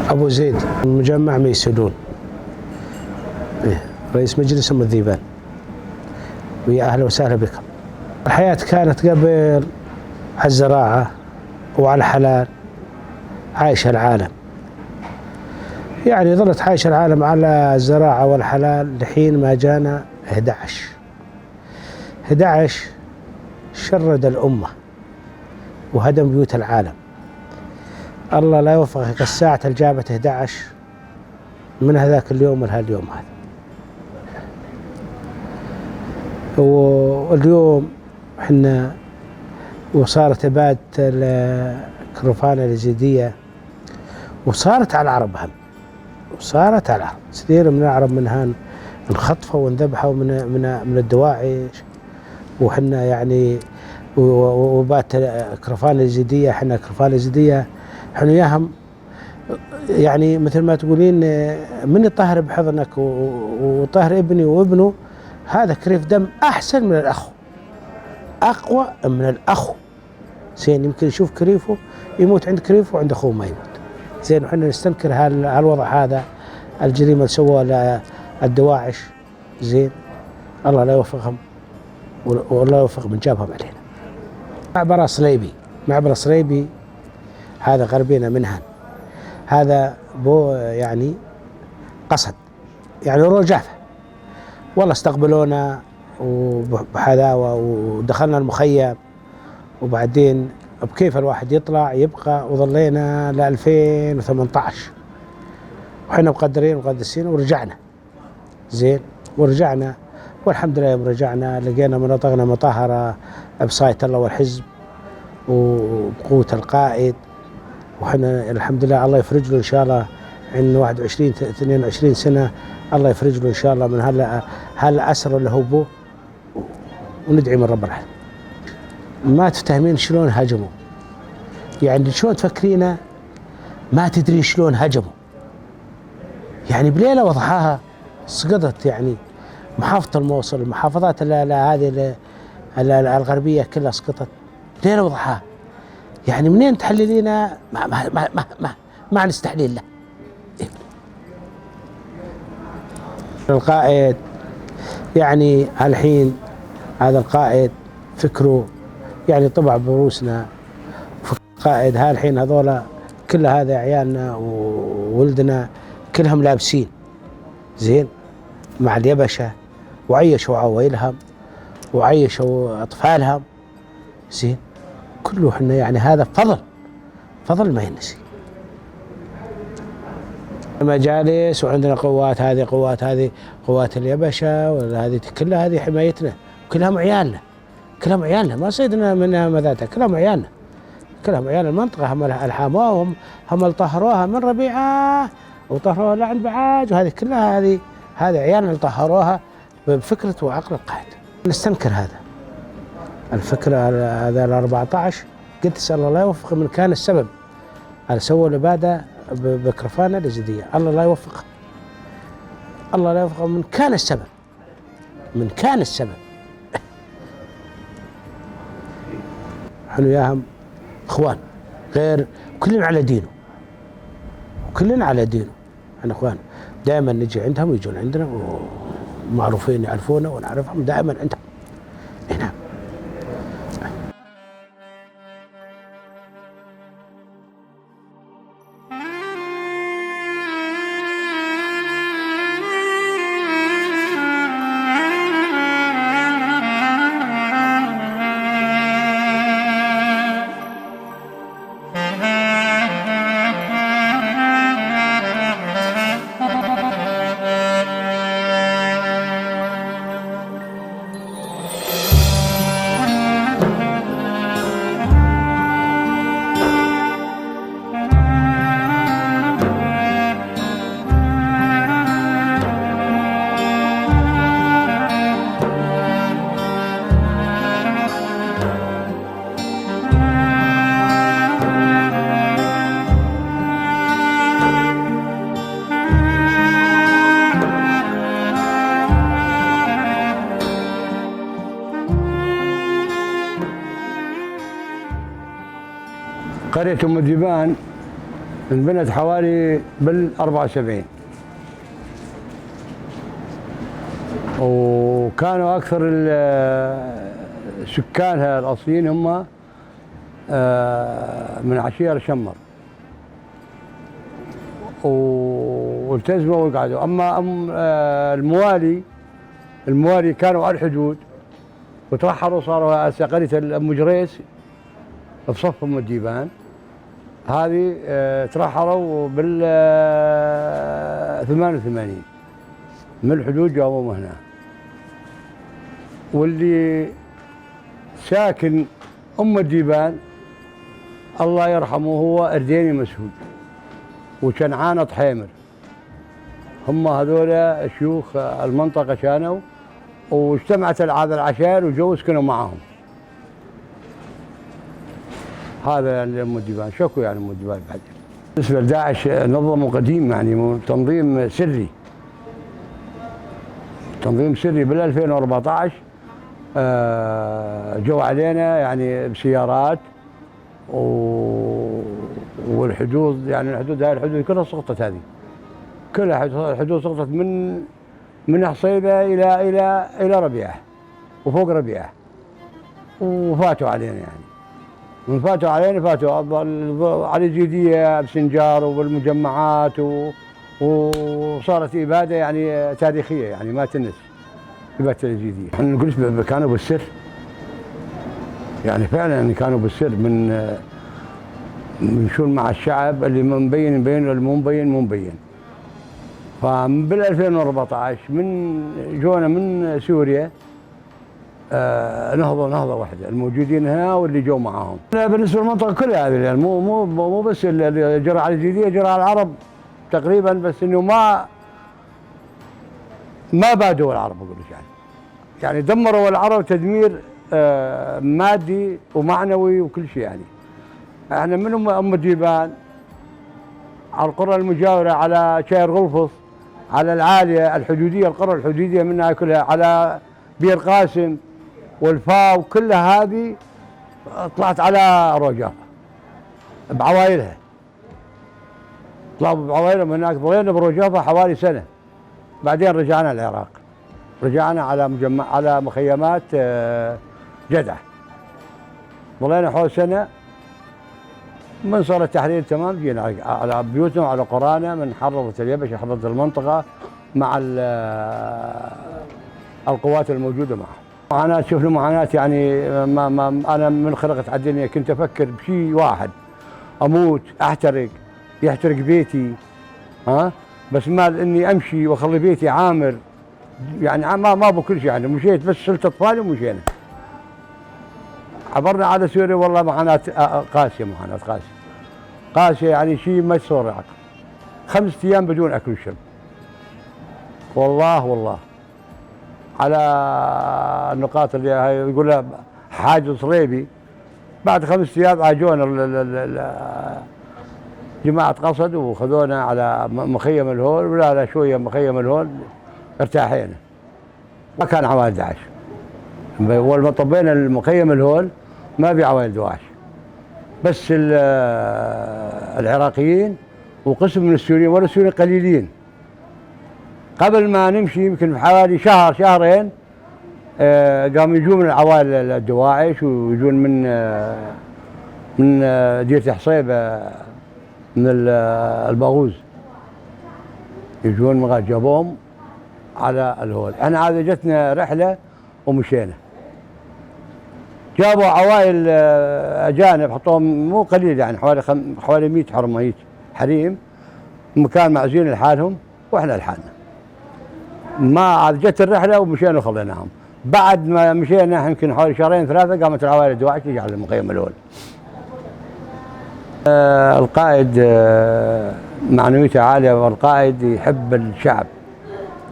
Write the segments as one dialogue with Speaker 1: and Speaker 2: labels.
Speaker 1: أبو زيد من مجمع ميسلون، رئيس مجلس أم الذيبان. ويا أهلا وسهلا بكم. الحياة كانت قبل على الزراعة وعلى الحلال عايشة العالم، يعني ظلت عايشة العالم على الزراعة والحلال لحين ما جانا 11 شرد الأمة وهدم بيوت العالم. الله لا يوفقك الساعة جابت 11 من هذاك اليوم لهاليوم هذا. واليوم احنا وصارت إبادة الكرفان اليزيدية وصارت على العرب هم، وصارت على العرب كثير من العرب منها انخطفوا وانذبحوا من الدواعش. وحنا يعني وبات كرفان اليزيدية، احنا كرفان اليزيدية احنا وياهم يعني مثل ما تقولين من يطهر بحضنك وطهر ابني وابنه، هذا كريف دم احسن من الاخو، اقوى من الاخو. زين يمكن يشوف كريفه يموت عند كريفه وعند اخوه ما يموت. زين وحنا نستنكر هالوضع هذا، الجريمه اللي سووها الدواعش. زين الله لا يوفقهم والله يوفق من جابهم علينا. معبر صليبي هذا غربينا منها، هذا بو يعني قصد يعني رجافة. والله استقبلونا وبحذاوة ودخلنا المخيم، وبعدين بكيف الواحد يطلع يبقى، وظلينا ل 2018 وحنا مقدرين ومقدسين ورجعنا. زين ورجعنا والحمد لله. يوم رجعنا لقينا مناطقنا مطهرة بصاية الله والحزب وبقوة القائد، وحنا الحمد لله الله يفرج له ان شاء الله. عن 22 سنة الله يفرج له ان شاء الله من هالأسر اللي هو بوه، وندعي من رب العالمين. ما تفتهمين شلون هجموا، يعني شلون تفكرينه ما تدري شلون هجموا. يعني بليلة وضحاها سقطت يعني محافظة الموصل، المحافظات هذه الغربية كلها سقطت بليلة وضحاها. يعني منين تحللينا؟ ما عن استحليل له. القائد يعني الحين هذا القائد فكره يعني طبع بروسنا. القائد الحين هذولا كل هذا عيالنا وولدنا كلهم لابسين زين مع اليبشة، وعيشوا عوائلهم وعيشوا أطفالهم زين. كله احنا يعني هذا فضل ما ينسي. مجالس وعندنا قوات، هذه قوات اليبشة، وهذه كلها هذه حمايتنا، كلهم عيالنا ما صيدنا منها مذاتها، كلهم عيال المنطقة. هم الحاموهم، هم اللي طهروها من ربيعة وطهروها لعند بعاج، وهذه كلها هذه عيالنا اللي طهروها بفكرة وعقل القائد. نستنكر هذا الفكرة هذا ال 14. قلت اسأل الله لا يوفق من كان السبب على سووا الإبادة بكرفان اليزيدية. الله لا يوفق من كان السبب. احنا وياهم اخوان، غير كلنا على دينه، احنا اخوان. دائما نجي عندهم ويجون عندنا، ومعروفين يعرفونا ونعرفهم دائما عندهم. نعم.
Speaker 2: قرية أم الذيبان انبنت حوالي بال74، وكانوا أكثر سكانها الأصليين هم من عشيرة شمر، والتزموا وقعدوا. أما الموالي كانوا على الحدود وترحلوا، صاروا هسه قرية أم جريس بصف أم الديبان، هذه ترحلوا بال 88 من الحدود جاوهم هنا. واللي ساكن أم الديبان الله يرحمه هو أرديني مسعود وكنعانة حيمر، هم هذول شيوخ المنطقة كانوا، واجتمعت هذا العشائر وجو سكنوا معهم. هذا اللي أم الديبان شكوا يعني أم الديبان بعد. بالنسبة لداعش نظموا قديم، يعني تنظيم سري، تنظيم سري. بال 2014 جو علينا يعني بسيارات والحدود، يعني الحدود هاي الحدود كلها سقطت، هذه كلها الحدود سقطت من حصيبة إلى ربيعة وفوق ربيعة، وفاتوا علينا يعني. من فاتوا علينا فاتوا على الجيدية بسنجار وبالمجمعات وصارت إبادة يعني تاريخية، يعني ما تنس إبادة الجيدية. احنا نقول كانوا بالسر، يعني فعلا كانوا بالسر من شو مع الشعب، اللي مبين مبين واللي مو مبين مو مبين. فبال 2014 من جونا من سوريا نهضة واحدة، الموجودين هنا واللي جو معاهم. بالنسبة للمنطقة كلها هذه، يعني مو بس اللي جرى على الجديدية، جرى على العرب تقريبا، بس انه ما بادوا العرب اقول لك يعني دمروا العرب تدمير مادي ومعنوي وكل شيء. يعني احنا من ام الديبان على القرى المجاورة، على شاير غلفص، على العالية الحدودية، القرى الحدودية منها كلها، على بير قاسم والفاو، كلها هذه طلعت على روجافة بعوائلها، طلعوا بعوائلهم هناك. ظلينا بروجافة حوالي سنة، بعدين رجعنا العراق، رجعنا على مخيمات جدع. ظلينا حول سنة، من صار التحرير تمام جينا على بيوتنا وعلى قرانا، من حررت اليبش، حررت المنطقة مع القوات الموجودة معهم. معاناة، شوف معاناة يعني ما أنا من خلقت على الدنيا كنت أفكر بشيء واحد، أموت أحترق، يحترق بيتي، بس مال إني أمشي وأخلي بيتي عامر، يعني ما بكل شيء. يعني مشيت بس شلت أطفالي ومشينا، عبرنا على سوريا. والله معاناة قاسية، معاناة قاسية يعني شيء ما يتصور العقل. 5 أيام بدون أكل وشرب، والله على النقاط اللي هي يقول حاج صريبي. بعد 5 أيام عاجونا جماعة قصد وخذونا على مخيم الهول، ولا شوية مخيم الهول ارتاحينا، ما كان عوائل داعش. أول ما طبينا المخيم الهول ما في عوائل داعش، بس العراقيين وقسم من السوريين، والسوريين قليلين. قبل ما نمشي يمكن حوالي شهرين قاموا يجون من العوائل الدواعش، ويجون من ديرة حصيبة، من الباغوز، يجون من جابوهم على الهول. احنا عاد جتنا رحلة ومشينا، جابوا عوائل اجانب حطوهم مو قليل، يعني حوالي 100 حرمه هيك حريم، مكان معزولين لحالهم واحنا لحالنا. ما عاد جت الرحله ومشينا وخليناهم. بعد ما مشينا يمكن حوالي 2-3 شهور قامت العوائل الدواعش تيجي على المخيم الاول. القائد معنويته عاليه، والقائد يحب الشعب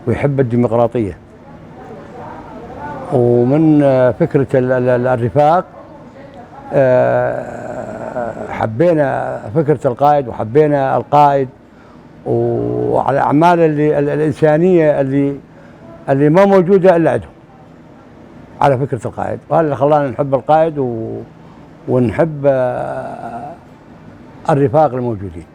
Speaker 2: ويحب الديمقراطيه، ومن فكرة الرفاق حبينا فكرة القائد، وحبينا القائد وعلى الأعمال الإنسانية اللي ما موجودة إلا عندهم، على فكرة القائد. وهذا اللي خلانا نحب القائد ونحب الرفاق الموجودين.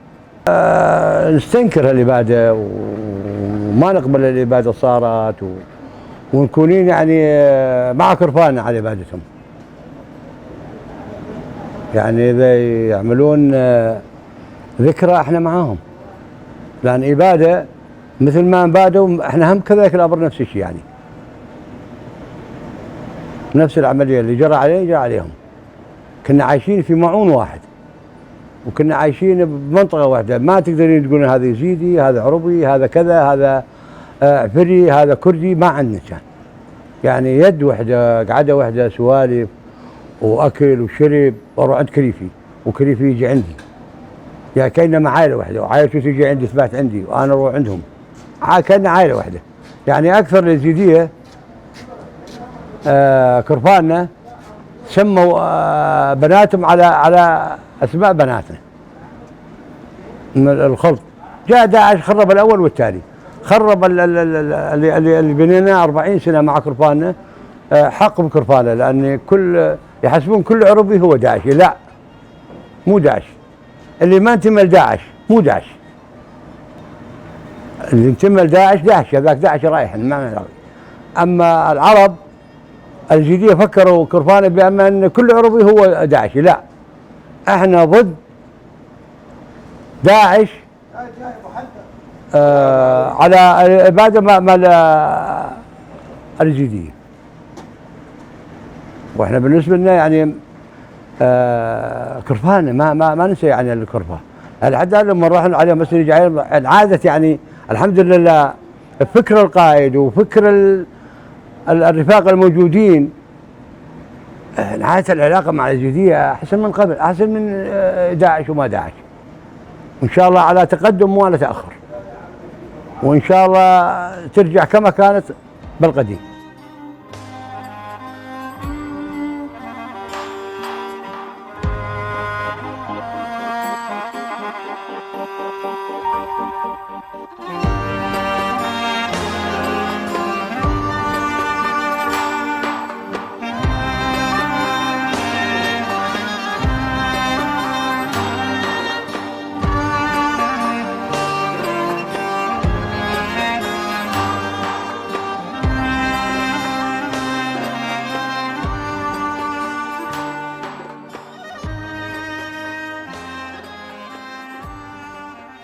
Speaker 2: نستنكر الإبادة وما نقبل الإبادة صارت ونكونين يعني مع كرفان على إبادتهم. يعني إذا يعملون ذكرى احنا معاهم، لأن إبادة مثل ما انبادوا احنا هم كذلك الأمر نفس الشيء، يعني نفس العملية اللي جرى عليه جرى عليهم. كنا عايشين في معون واحد وكنا عايشين بمنطقة واحدة، ما تقدرين تقولون هذا يزيدي، هذا عربي، هذا كذا، هذا عفري، هذا كردي، ما عندنا كان. يعني يد واحدة، قعدة واحدة، سوالف وأكل وشرب، وأروح عند كريفي وكريفي يجي عندي، يعني كأننا عائلة واحدة، وعائلته تجي عندي تبات عندي وأنا أروح عندهم، كأننا عائلة واحدة. يعني أكثر اليزيدية كرفاننا سموا بناتهم على أسماء بناتنا من الخلط. جاء داعش خرب الأول والثاني، خرب اللي بنيناه 40 سنة مع كرفاننا، حق بكرفانه، لأن يحسبون كل عربي هو داعشي. لا، مو داعش. اللي ما انتمى لداعش مو داعش، اللي انتمى لداعش داعش، هذاك داعش رايح ما. أما العرب الجدية فكروا كرفانه بأن كل عربي هو داعشي. لا، احنا ضد داعش على الإبادة مال الجدية. واحنا بالنسبة لنا يعني كرفان ما ننسى يعني الكرفان. حتى لما رحنا عليه مسجد جعير عادت يعني الحمد لله فكر القائد وفكر الرفاق الموجودين، انعادت العلاقة مع الجدية أحسن من قبل، أحسن من داعش وما داعش. وإن شاء الله على تقدم ولا تأخر، وإن شاء الله ترجع كما كانت بالقديم.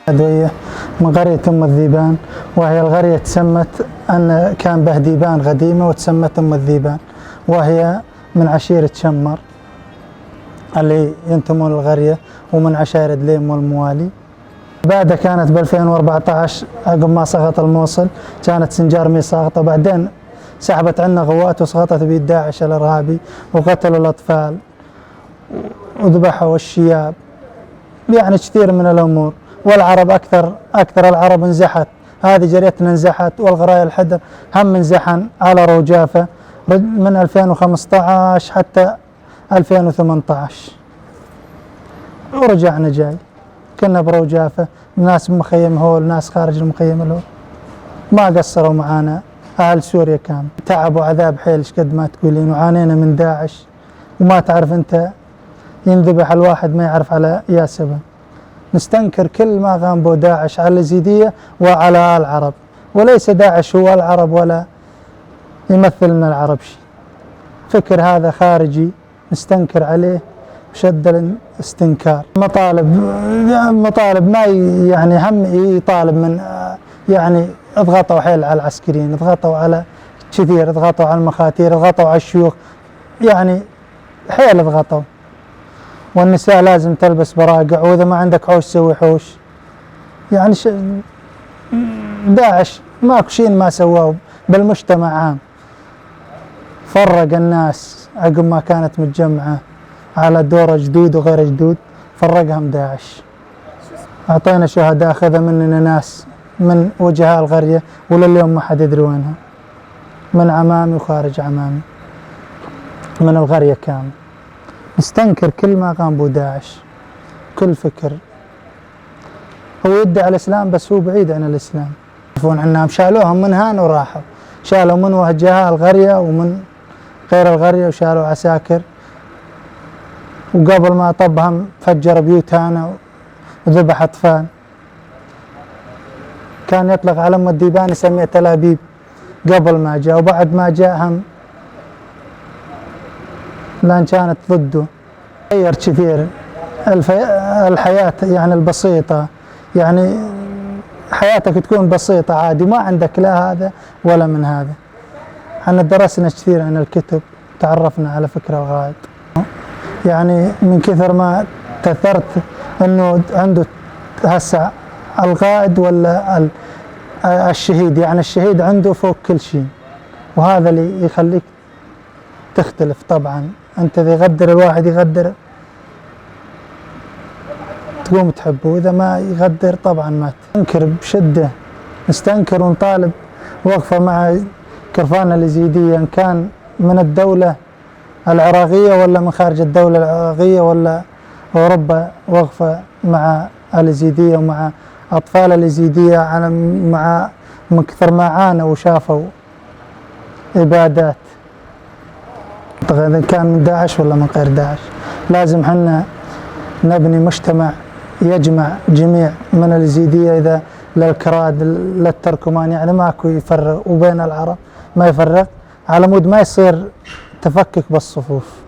Speaker 3: أدوية من قرية أم الذيبان، وهي القرية تسمت أن كان به ديبان قديمة وتسمت أم الذيبان، وهي من عشيرة شمر اللي ينتمون للقرية ومن عشائر دليم والموالي. بعدها كانت ب 2014 عقب ما سقط الموصل كانت سنجار مي ساقطة، بعدين سحبت عنا قوات وسقطت بيد داعش الإرهابي وقتلوا الأطفال وذبحوا الشياب، يعني كثير من الأمور. والعرب أكثر العرب انزحت، هذه جريتنا انزحت، والغرايا الحدر هم انزحن على روجافة من 2015 حتى 2018 ورجعنا جاي. كنا بروجافة، ناس بمخيم هول، ناس خارج المخيم الهول، ما قصروا معانا. أهل سوريا كان تعب وعذاب حيل قد ما تقولين، وعانينا من داعش، وما تعرف أنت ينذبح الواحد ما يعرف على يا سبب. نستنكر كل ما قام به داعش على اليزيدية وعلى العرب، وليس داعش هو العرب ولا يمثل لنا العرب شيء. فكر هذا خارجي نستنكر عليه بشد الاستنكار. مطالب ما يعني هم يطالب من يعني اضغطوا حيل على العسكريين، اضغطوا على كثير، اضغطوا على المخاتير، اضغطوا على الشيوخ، يعني حيل اضغطوا. والنساء لازم تلبس براقع، وإذا ما عندك حوش سوي حوش. يعني داعش ماكو شيء ما سواه بالمجتمع عام، فرق الناس عقب ما كانت متجمعة على دور جدود وغير جدود، فرقهم داعش. أعطينا شهداء، أخذ مننا ناس من وجهاء القرية ولليوم ما حد يدري وينها، من عمامي وخارج عمامي، من القرية كامل. نستنكر كل ما قام به داعش، كل فكر. هو يدعي الإسلام بس هو بعيد عن الإسلام. يعرفون عنهم، شالوهم من هان وراحوا، شالوا من وجهاء القرية ومن غير القرية، وشالوا عساكر، وقبل ما طبهم فجر بيوت هانا وذبح أطفال. كان يطلق علم الديبان يسميه تل أبيب قبل ما جاء، وبعد ما جاء هم لأن كانت ضده. غير كثير الحياة يعني البسيطة، يعني حياتك تكون بسيطة عادي، ما عندك لا هذا ولا من هذا. احنا درسنا كثير عن الكتب، تعرفنا على فكرة الغائط، يعني من كثر ما تأثرت انه عنده هسه القائد ولا الشهيد، يعني الشهيد عنده فوق كل شيء، وهذا اللي يخليك تختلف. طبعا انت اذا يغدر الواحد يغدر تقوم تحبه، واذا ما يغدر طبعا ما تنكر بشده. نستنكر ونطالب وقفه مع كرفان اليزيديه، ان كان من الدوله العراقيه ولا من خارج الدوله العراقيه ولا اوروبا، وقفه مع اليزيديه ومع اطفال اليزيديه، على مع من كثر ما عانوا وشافوا ابادات، إذا كان من داعش ولا من غير داعش. لازم حنا نبني مجتمع يجمع جميع من اليزيدية، إذا للكراد للتركمان، يعني ماكو يفرق، وبين العرب ما يفرق، على مود ما يصير تفكك بالصفوف.